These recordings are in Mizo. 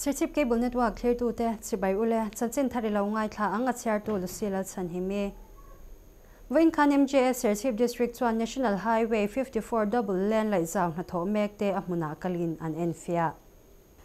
Serchhip Cable Network thlirtute chibai ule chanchin thar i lo ngaithla ang a chhiartu Lucy Lalchhanhimi. Vawiin khan MJS Serchhip District chuan National Highway 54 double lane laihzau hnathawh mek te a hmunah kalin an enfiah.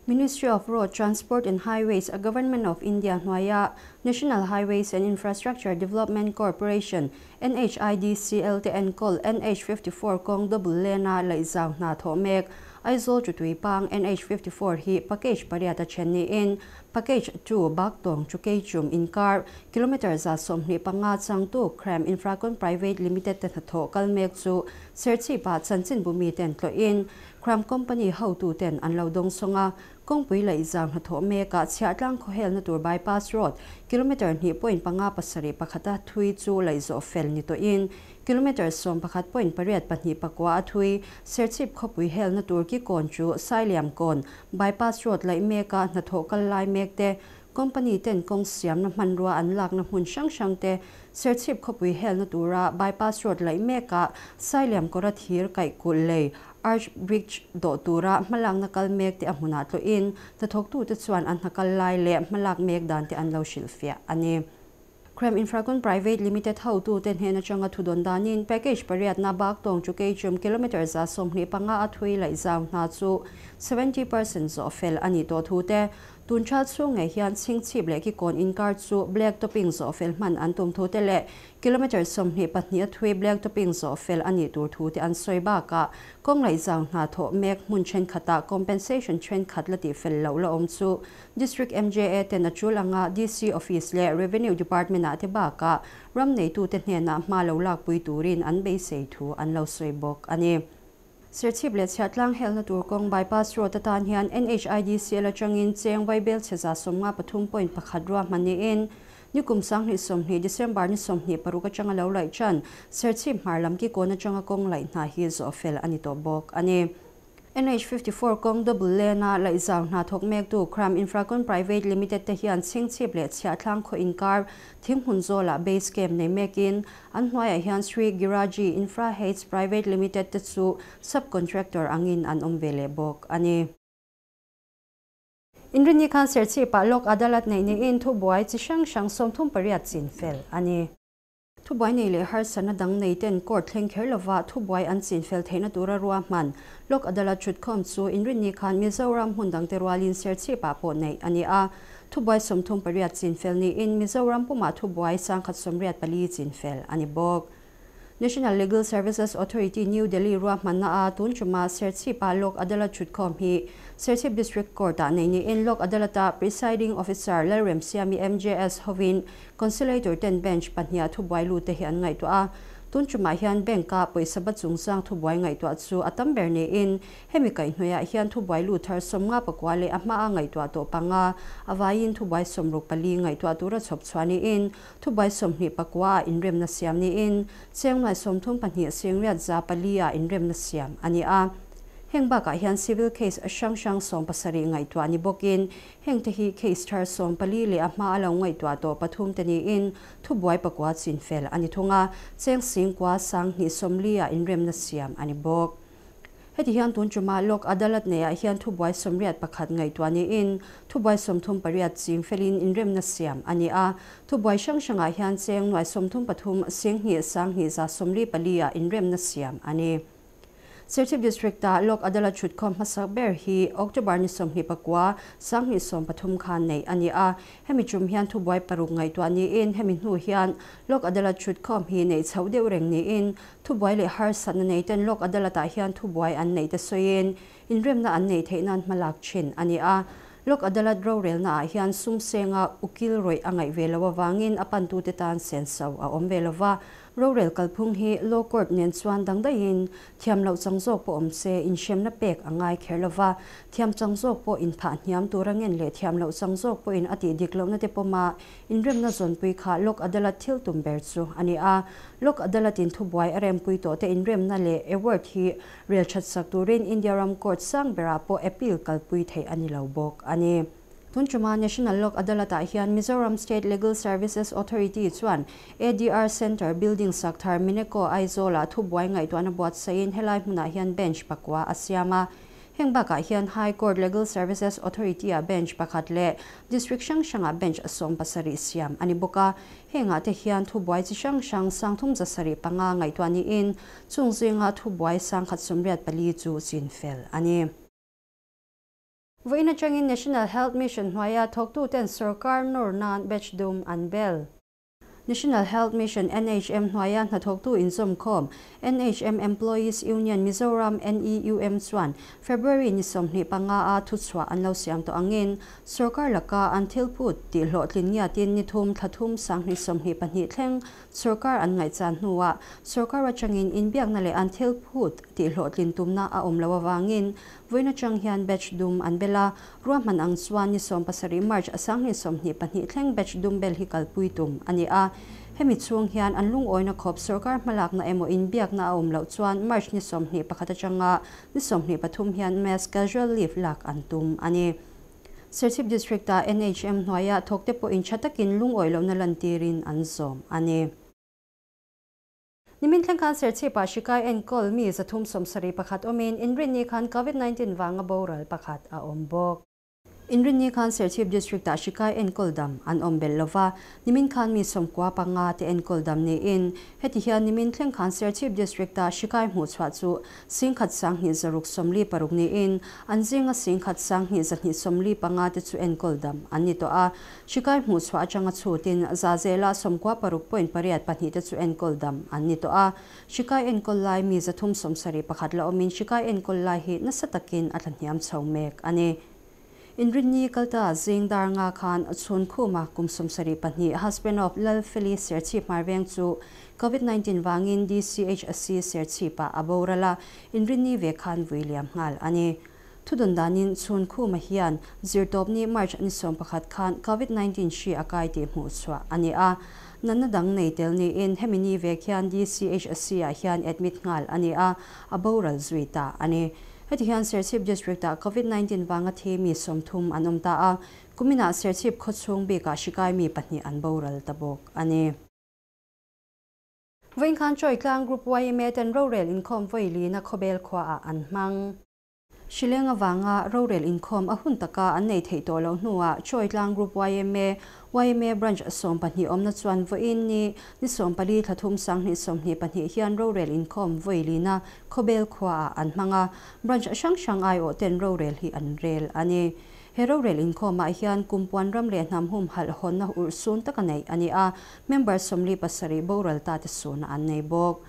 Ministry of Road Transport and Highways a Government of India hnuaia National Highways and Infrastructure Development Corporation, NHIDCL, te enkawl NH 54 kawng double lane-a laihzau hna thawh mek Aizawl chu Tuipang NH 54 hi package pariat a then niin package 2 Baktawng chu Keichum inkar kilometre 125 changtu Cram Infracon Private Limited te hnathawh kal mek chu Serchhip-ah chanchinbu miten tlawhin Cram Company hotuten an lo dawngsawng a, kawngpui laihzau hnathawh mekah chhiahtlang khawhelna tur bypass road kilometre 2.57 pakhata thui chu laihzawh fel ni tawhin kilometre 11.84 a thui Serchhip khawpui helna tur ki kawn chu Sailiam kawn bypass road laih mekah hnathawh kal lai mek te company ten kawng siamna hmanrua an lakna hmun hrang hrang te Serchhip khawpui helna tura bypass road laih mekah Sailiam kawra thir kaih kulh lei Arch Bridge dawh tura hmalakna kal mek te a hmunah tlawhin hnathawktute chuan an hna kal lai leh hmalak mek dan te an lo hrilhfiah a ni. Cram Infracon Private Limited hotute hnen atanga thudawn danin package pariatna Baktawng chu Keichum kilometre 125 a thui laihzau hna chu 70% zawh fel a nih tawh thu te, tun thal chhung ngei hian Chhingchhip leh Kikawn inkar chu black topping zawh fel hman an tum thu te leh kilometre 22 a thui black topping zawh fel a nih tur thu te an sawi bakah kawng laihzau hna thawh mek hmun thenkhatah compensation thenkhat la tih fel loh la awm chu District MJA ten a tul anga DC Office leh Revenue Department-ah te bakah ram neitute hnenah hma lo lakpui turin an beisei thu an lo sawi bawk a ni. Serchhip leh Chhiahtlang helna tur kawng bypass road atan hian NHIDCL atangin cheng vaibel chhe 53.1 ruahman niin nikum 2020 December ni 26 atanga lo laih chan Serchhip hmar lam ki kawn atanga kawng laih hna hi zawh fel a ni tawh bawk a ni. NH 54 kawng double lane-a laihzau hna thawk mektu Cram Infracon Private Limited te hian Chhingchhip leh Chhiahtlang khaw inkar thinghmun zawlah base camp nei mekin an hnuaiah hian Sri Giraji Infra Heights Private Limited te chu sub-contractor angin an awm ve leh bawk a ni. Inrinni khan Serchhip-ah Lok Adalat neih niin thubuai chi hrang hrang 38 chin fel a ni. Thubuai nei leh harsatna dang nei ten court thleng kher lova thubuai an chin fel theihna tura ruahman Lok Adalat thutkhawm chu Inrinni khan Mizoram hmun dangte rualin Serchhip-ah pawh neih a ni a. Thubuai 38 chin fel niin Mizoram pumah thubuai 184 chin fel a ni bawk. National Legal Services Authority New Delhi ruahmanna a tun tuma Serchhip-ah Lok Adalat thutkhawm hi Serchhip District Court-ah nei niin Lok Adalat-a Presiding Officer Lalremsiami MJS hovin Conciliator ten bench pahniha thubuai lut te hi an ngaihtuah a, tun tumah hian bank-a pawisa ba chungchang thubuai ngaihtuah chu a tam ber niin hemi kaihhnawihah hian thubuai lut thar 59 leh a hmaa ngaihtuah tawh panga a vaiin thubuai 64 ngaihtuah tura chhawp chhuah niin thubuai 29 ah inremna siam niin cheng nuai 32 singriat 400 ah inremna siam a ni a. Heng bakah hian civil case hrang hrang 17 ngaihtuah ni bawkin heng te hi case thar 14 leh a hma a lo ngaihtuah tawh pathum te niin thubuai pakua chin fel a ni thung a, cheng singkua 2040 ah inremna siam a ni bawk. Heti hian tun tuma Lok Adalat neiah hian thubuai 81 ngaihtuah niin thubuai 38 ching felin inremna siam a ni a, thubuai hrang hrangah hian cheng nuai 33 singhnih sanghnih 144 ah inremna siam a ni. Serchhip District-ah Lok Adalat thutkhawm hmasak ber hi October ni 29 2030 khan nei a ni a, hemi tum hian thubuai paruk ngaihtuah niin hemi hnu hian Lok Adalat thutkhawm hi nei chho deuh reng niin thubuai leh harsatna nei ten Lok Adalat-ah hian thubuai an nei te sawiin inremna an nei theih nan hmalak thin a ni a. Lok Adalat rorelna ah hian sum senga ukil rawih a ngaih ve lo awangin a pantute tan senso a awm ve lova. Rorel kalphung hi law court nen chuan dangdaiin thiam loh chang zawk pawh awm se inhremna pek a ngai kher lova, thiam chang zawk pawh inphah hniam tura ngen leh thiam loh chang zawk pawhin a tih dik lohna te pawma inremna zawnpui kha Lok Adalat thil tum ber chu a ni a. Lok Adalat-in thubuai a rempui tawh te inremna leh award hi rel that sak turin India ram court sang berah pawh appeal kalpui theih a ni lo bawk a ni. Tun tuma National Lok Adalat-ah hian Mizoram State Legal Services Authority chuan ADR Centre building sak thar Mineko Aizawl-ah thubuai ngaihtuahna buatsaiin helai hmunah hian bench pakua a siam a. Heng bakah hian High Court Legal Services Authority-ah bench pakhat leh District hrang hrangah bench 70 siam a ni bawk a. Hengah te hian thubuai chi hrang hrang 375 ngaihtuah niin chung zinga thubuai 184 chu chinfel a ni. Vawiin atangin National Health Mission hnuaia thawktuten sorkar nawr nan batch dum an bel. National Health Mission, NHM, hnuaia hnathawktu inzawmkhawm, NHM Employees Union Mizoram, NEUM, chuan February ni 25 a thuchhuah an lo siam tawh angin sorkar laka an thil phut tih hlawhtlin ngiatin ni thum thla thum 2022 thleng sorkar an ngaihchan hnuah sorkar atangin inbiakna leh an thil phut tih hlawhtlin tumna a awm lo avangin vawiin atang hian batch dum an bel a, ruahman ang chuan ni 17 March 2022 thleng batch dum bel hi kalpui tum a ni a. Hemi chhung hian an lungawina khawp sorkar hmalakna emaw inbiakna a awm loh chuan March ni 21 atanga ni 23 hian mass casual leave lak an tum a ni. Serchhip District-ah NHM hnuaia thawkte pawhin tha takin lungawi lohna lantirin an zawm a ni. Nimin thleng khan Serchhip-ah hrikai enkawl mi 371 awmin inrinni khan COVID-19 vanga boral pakhat a awm bawk. Inrinni khan Serchhip District-ah hrikai enkawl dam an awm bel lova, nimin khan mi 95 te enkawl dam niin heti hian nimin thleng khan Serchhip District-ah hrikai hmuhchhuah chu 1,166 niin an zinga 1,225 te chu enkawl dam an ni tawh a. Hrikai hmuhchhuah atanga chhutin zazela 96.82 te chu enkawl dam an ni tawh a. Hrikai enkawl lai mi 371 la awmin hrikai enkawl lai hi nasa takin a thlahniam chho mek a ni. Inrinni kalta zingdar nga khan chhun khuma kum 72 husband of Lalfeli Serchhip Hmarveng chu COVID-19 wangin DCHSC Serchhipa aborala inrinni ve khan William ngal ani. Thudun danin chhun khuma hian zirtawpni March ni 11 khan COVID-19 hri akai ti hmuh chhuah ani a. Nanna dang nei tel ni in hemini ve khian DCHSC ah hian admit ngal ani a, aboral zuita ani. Heti hian Serchhip District-ah COVID-19 wanga thi mi 30 an awm ta a, kumina Serchhip khawchhung bikah hrikai mi pahnih an boral ta bawk ani. Vawiin khan Chawitlang Group YMA ten rorel inkhawm vawilina khawbel khuaah an hmang. Hrileng awanga rorel inkhawm a hun taka an nei theih tawh loh hnuah Chawitlang Group YMA, YMA Branch 12 awmna chuan vawiin ni ni 14 thla thum 2022 hian rorel inkhawm vawilina khawbel khuaah an hmang a, branch hrang hrang aiawh ten rorel hi an rel ani. He rorel inkhawmah hian kumpuan ram leh hnam hum halh hawnna urhsun taka nei ani a, member 47 boral ta te suna an nei bawk.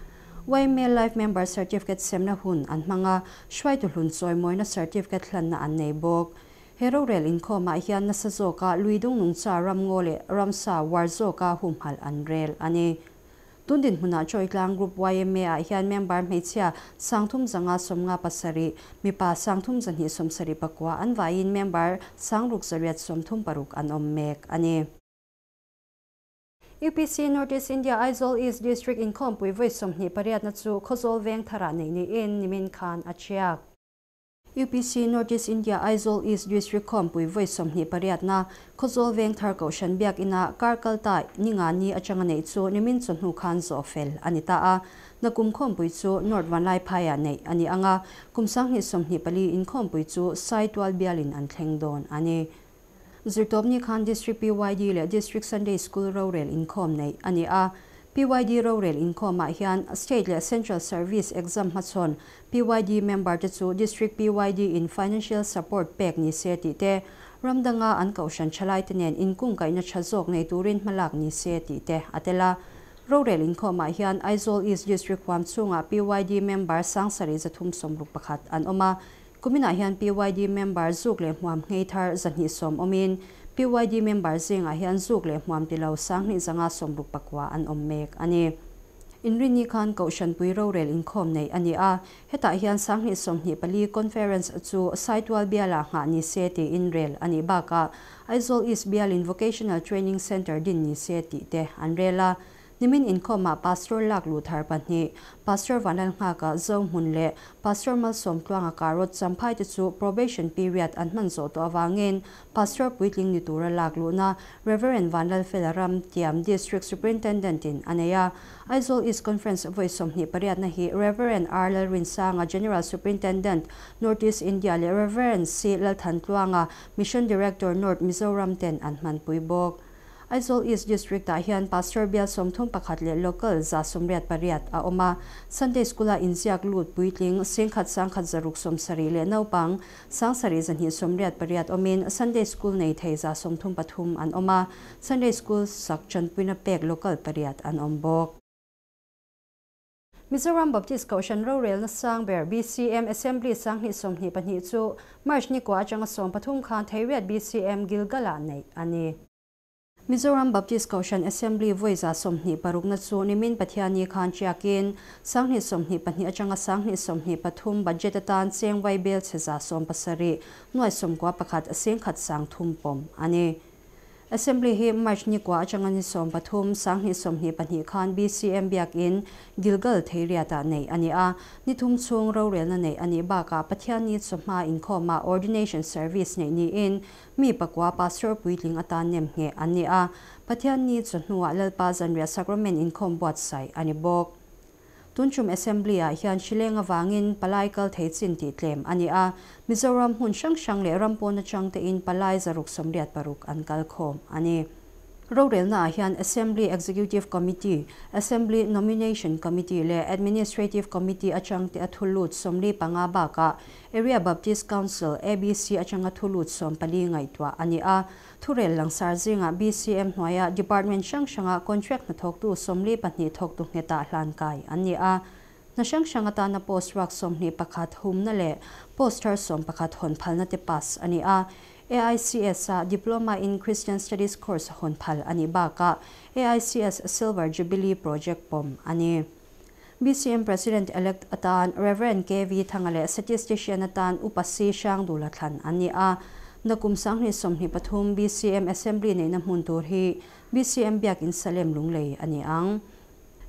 YMA Life Member Certificate semna hun an hmanga hruaitu hlun chawimawina certificate hlanna an nei bawk. He rorel inkhawmah hian nasa zawka luidung nungcha ramngaw leh ramsa war zawka humhalh an rel ani. Tundin hmunah Chawitlang Group YMA ah hian member hmeichhia 357 mipa 3279 an vaiin member 6,836 an awm mek ani. UPC North East India Aizawl East District inkhawmpui vawi 28 na chu Khawzawl veng tharah nei niin nimin khan a thiak. UPC North East India Aizawl East District khawmpui vawi 28 na Khawzawl veng thar kohhran biak ina karkalta ninga ni atanga nei chu nimin chawhnu khan zawh fel ani ta a. Nakum khawmpui chu North Vanlai phaiah nei ani anga kum 2024 inkhawmpui chu Saitual bialin an thleng dawn ani. Zirtawpni khan District PYD leh District Sunday School rorel inkhawm nei ani a. PYD rorel inkhawmah hian State leh Central Service exam hmachhawn PYD member te chu District PYD in financial support pek ni se tih te, ramdanga an kohhran thalai te nen inkung kaihna tha zawk nei turin hmalak ni se tih te a tel a. Rorel inkhawmah hian Aizawl East District huam chhungah PYD member 7361 an awm a. Kuminah hian PYD member zuk leh hmuam ngei thar 210 awmin PYD member zingah hian zuk leh hmuam tilo 2569 an awm mek ani. Inrinni khan kohhranpui rorel inkhawm nei ani a, hetah hian 2024 conference chu Saitual biala ngah ni se tiin rel ani bakah Aizawl East bialin Vocational Training Center din ni se tih te an rel a. Nimin inkhawmah Pastor lak luh thar pahnih, Pastor Vanlalnghaka Zohmun leh Pastor Malsawmtluanga Karot Champhai te chu probation period an hman zawh tawh avangin Pastor puitling ni tura lak luhna Rev. Vanlalfela Ram Tiam District Superintendent in a nei a. Aizawl East Conference vawi 28na hi Rev. R Lalrinsanga General Superintendent, North East India leh Rev. C Lalthantluanga Mission Director North Mizoram ten an hmanpui bawk. Aizawl East District-ah hian Pastor bial 31 leh Local 188 a awm a. Sunday School-a inziak lut puitling 11,170 leh naupang 7,288 awmin Sunday School nei thei 133 an awm a. Sunday School sak tanpuina pek Local pariat an awm bawk. Mizoram Baptist Kohhran rorelna sang ber BCM Assembly 2022 chu March ni kua atanga 13 khan Theiriat BCM Gilgal-ah neih a ni. Mizoram Baptist Kohhran Assembly vawi 26na chu nimin Pathianni khan chiakin 2022 atanga 2023 budget atan cheng vai bel che 17 nuai 91 sing khat sang thum pawm a ni. Assembly hi March ni kwa atanga ni 13 2022 khan BCM biakin Gilgal Theiriata nei ani a. Ni thum chung rorelna nei ani baka Pathianni chawhma inkhawma ordination service nei ni in mi pakwa pastor puitling atan nem nge ani a. Pathianni chawhnuah Lalpa Zanriah Sacrament inkhawm buatsaih ani bawk. Tunchum Assembly ah hian Shillong awangin palai kal thei chin tih tlem ani a. Mizoram hmun hrang hrang leh ram pawn atang te in palai 186 an kal khawm ani. Rorelna ah hian Assembly Executive Committee, Assembly Nomination Committee leh Administrative Committee atang te a thulut 45 baka Area Baptist Council ABC atanga thulut 14 ngaihtuah ani a. Thurel langsar zinga BCM hnuaia department hrang hranga contract hnathawktu 42 thawktu ngheta hlan kai an ni a. Na hrang hrang atana post rak 21 humna leh poster 11 hawn phalna te pass ani a. AICS a Diploma in Christian Studies course hawn phal ani baka AICS Silver Jubilee Project pawm ani. BCM President elect atan Reverend KV Thanga leh statistician atan Upasi Hrangdula thlan ani a. Nakum 2023 BCM Assembly nei na hmun tur hi BCM biakin Salem Lunglei ani ang.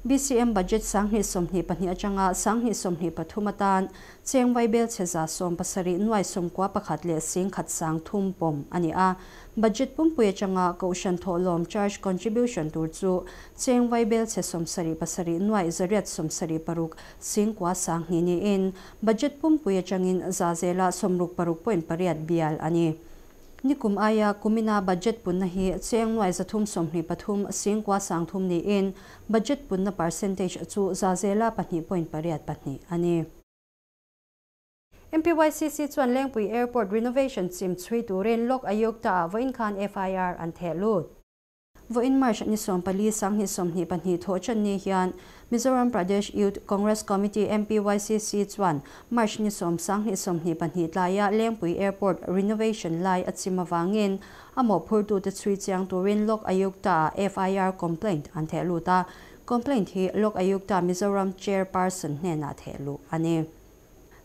BCM budget 2022 atanga 2023 atan cheng vai bel che 17 nuai 91 leh sing khat sang thum pawm ani a. Budget pumpui atanga kohhran thawhlawm charge contribution tur chu cheng vai bel che 77 nuai 876 sing kwa sang ni ni in budget pumpui atangin zazela 66.8 bial ani. Nikum aya kumina budget punna hi cheng nuai 323 sing kwa sang thum ni in budget punna percentage chu zazela 2.82 ani. MPYCC chuan Lengpui Airport renovation chim chui turin Lok Ayukta vawiin khan FIR an theh lut. Vawiin March ni 14 2022 thaw chan ni hian Mizoram Pradesh Youth Congress Committee MPYCC chuan March ni 10 2022 tlaia Lengpui Airport renovation lai a chim awangin amo phurtu te chui chiang turin Lok Ayukta FIR complaint an theh lut a. Complaint hi Lok Ayukta Mizoram chairperson hnenah theh luh ani.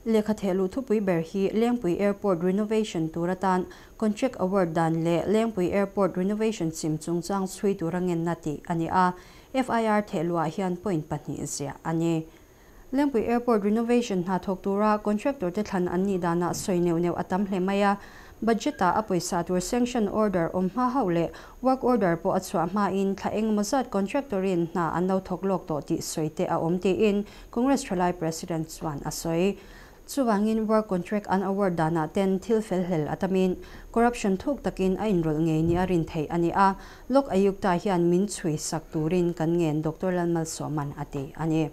Lekha thehlu thupui ber hi Lengpui Airport renovation turatan contract award dan le Lengpui Airport renovation chim chungchang chui turangen na ti ani a. FIR thehluah hian point 2 zia ani. Lengpui Airport renovation hna thawk tura contractor te thlan an ni dana sawi neuh neuh atam hle mai a. Budget a pawisa tur sanction order awm hma hauh leh work order pawh a chhuah hma in thla eng mawzat contractor in hna an lo thawk lawk tawh tih sawi te a awm tiin Congress thalai President chuan a sawi. Chuwangin work contract an award dana ten thil fel hlel atamin corruption thuk takin a inrawlh ngei ni a rin theih ani a. Lok Ayukta hian min chhui sak turin kan ngen Dr. Lalmalsawman a ti ani.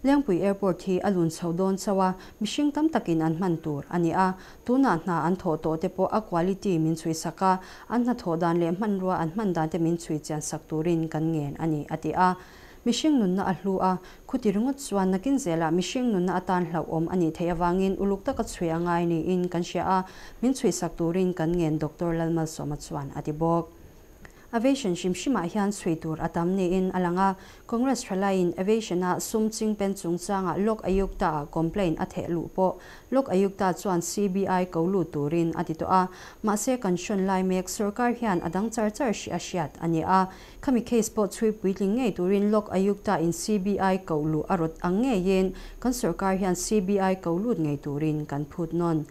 Lengpui Airport hi a lun chho dawn chawa mihring tam takin an hman tur ani a. Tuna hna an thaw tawh te pawh a quality min chhui saka an hna thaw dan leh hmanrua an hman dan te min chhui chian sak turin kan ngen ani a ti a. Mihring nunna a hlu a khuti ringawt chuan nakin zela mihring nunna atan hlauhawm ani thei awangin uluk taka chhui angai niin kan hria a min chhui sak turin kan ngen Dr. Lalmalsawma chuan a ti bawk. Aviation hrim hrimah hian chhui tur a tam niin a lang a, Congress thalaiin Aviation-a sum chingpen chungchanga Lok Ayukta-ah complaint a theh luh pawh Lok Ayukta chuan CBI ko lut turin a ti tawh a, mahse kan hrawn lai mek sorkar hian a dang char char hrih a hriat a ni a, khami case pawh chhui puitling ngei turin Lok Ayukta-in CBI koh luh a rawt ang ngeiin kan sorkar hian CBI ko lut ngei turin kan phut nawn.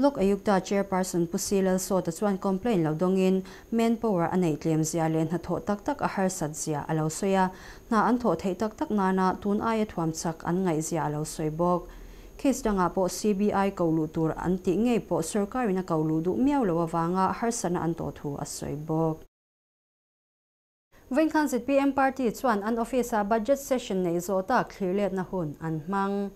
Lok Ayukta Chairperson Pu C Lalsawta chuan complaint lo dawngin manpower a neih tlem zia leh hnathawh tak tak a harsat zia a lo sawi a, hna an thawh theih tak tak nana tun aia thuam chak an ngaih zia a lo sawi bawk. Case dangah pawh CBI ko luh tur an tih ngei pawh sorkarin a ko luh duh miau lo avanga harsatna an tawh thu a sawi bawk. Vawinkhan zpm party chuan an office-ah budget session neih zawh tak thlirletna hun an hmang.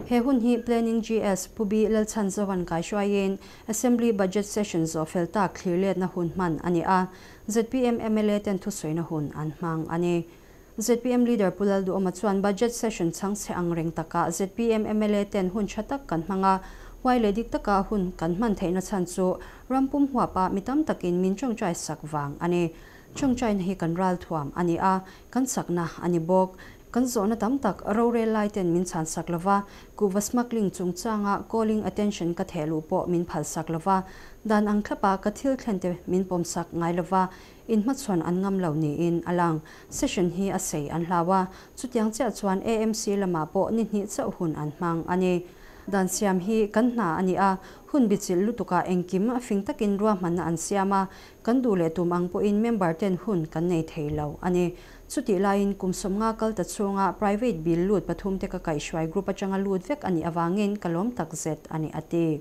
He hun hi Planning GS Pu B Lalchhanzovan kaihruaiin Assembly Budget Session zawh fel tak thlirletna hun hman a ni a, zpm mla ten thusawina hun an hmang a ni. Zpm Leader Pu Lalduhawma chuan Budget Session chhangchhe ang reng takah zpm mla ten hun tha tak kan hmang a, huai leh dik taka hun kan hman theihna chhan chu ram pum huapa mi tam takin min tawngtai sak vang a ni. Tawngtaina hi kan ralthuam a ni a, kan chakna a ni bawk. Kan zawhna tam tak rorel lai ten min chhan sak lova, kuhva smuggling chungchanga calling attention ka theh luh pawh min phal sak lova, dan ang thlapa ka thil thlen te min pawm sak ngai lova, inhmachhawn an ngam lo niin a lang. Session hi a sei an hlau a, chutiang chiah chuan AMC lamah pawh ni hnih chauh hun an hmang a ni. Dan siam hi kan hna a ni a, hun bichilh lutukah engkim a fing takin ruahmanna an siam a, kan duh leh tum ang pawhin member ten hun kan nei thei lo a ni. Chutih laiin kum 50 kal ta chhunga private bill lut pathum te ka kaihhruai group atanga lut vek a nih avangin ka lawm tak zet a ni a ti.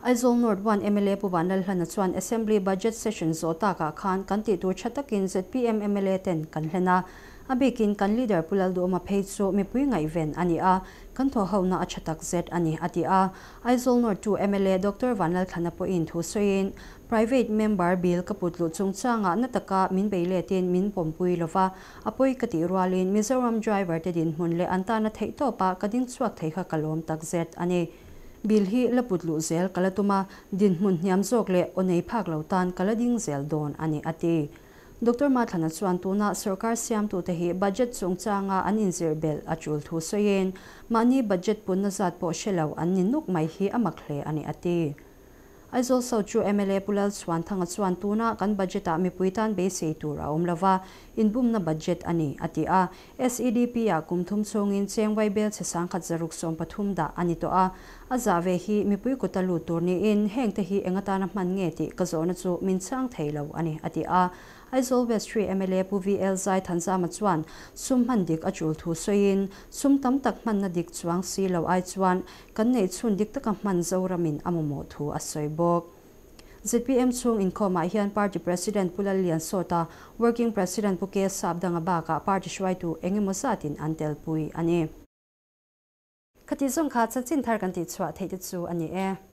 Aizawl North 1 mla Pu Vanlalhlana chuan Assembly Budget Session zawh takah khan kan tih tur tha takin zpm mla ten kan hlen a, a bikin kan leader Pu Lalduhawma phei chu mipui ngaihven a ni a, kan thaw hona a tha tak zet a ni a ti a. Aizawl North 2 mla Doctor Vanlalthlana pawhin thu sawiin Private member bill ka put luh chungchangah na taka min bei letin min pawmpui lova, a pawi ka tih rualin Mizoram driver te dinhmun leh an tana theih tawpa ka ding chhuak thei kha ka lawm tak zet a ni. Bill hi la put luh zel ka la tum a, dinhmun hniam zawk leh aw nei phak lo tan ka la ding zel dawn a ni a ti. Doctor Mathlana chuan tuna sorkar siamtute hi budget chungchanga an inzir belh a tul thu sawiin mahni budget punna zat pawh hre lo an ni nuk mai hi a mak hle a ni a ti. Aizawl South chu mla Pu Lalchhuanthanga chuan tuna kan budget-ah mipui tan beisei tur a awm lova, inbumna budget a ni, a ti a. SEDP-ah kum thum chhungin cheng vaibel chhe 1,130 dah a ni tawh a. A zah ve hi mipui kuta lut tur niin heng te hi eng atana hman nge tih ka zawhna chu min chhang thei lo a ni, a ti a. Aizawl West 3 mla Pu VL Zai Thanzama chuan sum hman dik a tul thu sawiin sum tam tak hmanna dik chuang si lo ai chuan kan nei chhun dik taka hman Zoramin a mamawh thu a sawi bawk. Zpm chung inkhawmah hian party president Pu Lalliansawta, working president Pu K Sapdanga bakah party hruaitu engemaw zatin an telpui a ni. Khati zawng kha chanchin thar kan tih chhuah theih te chu a ni e.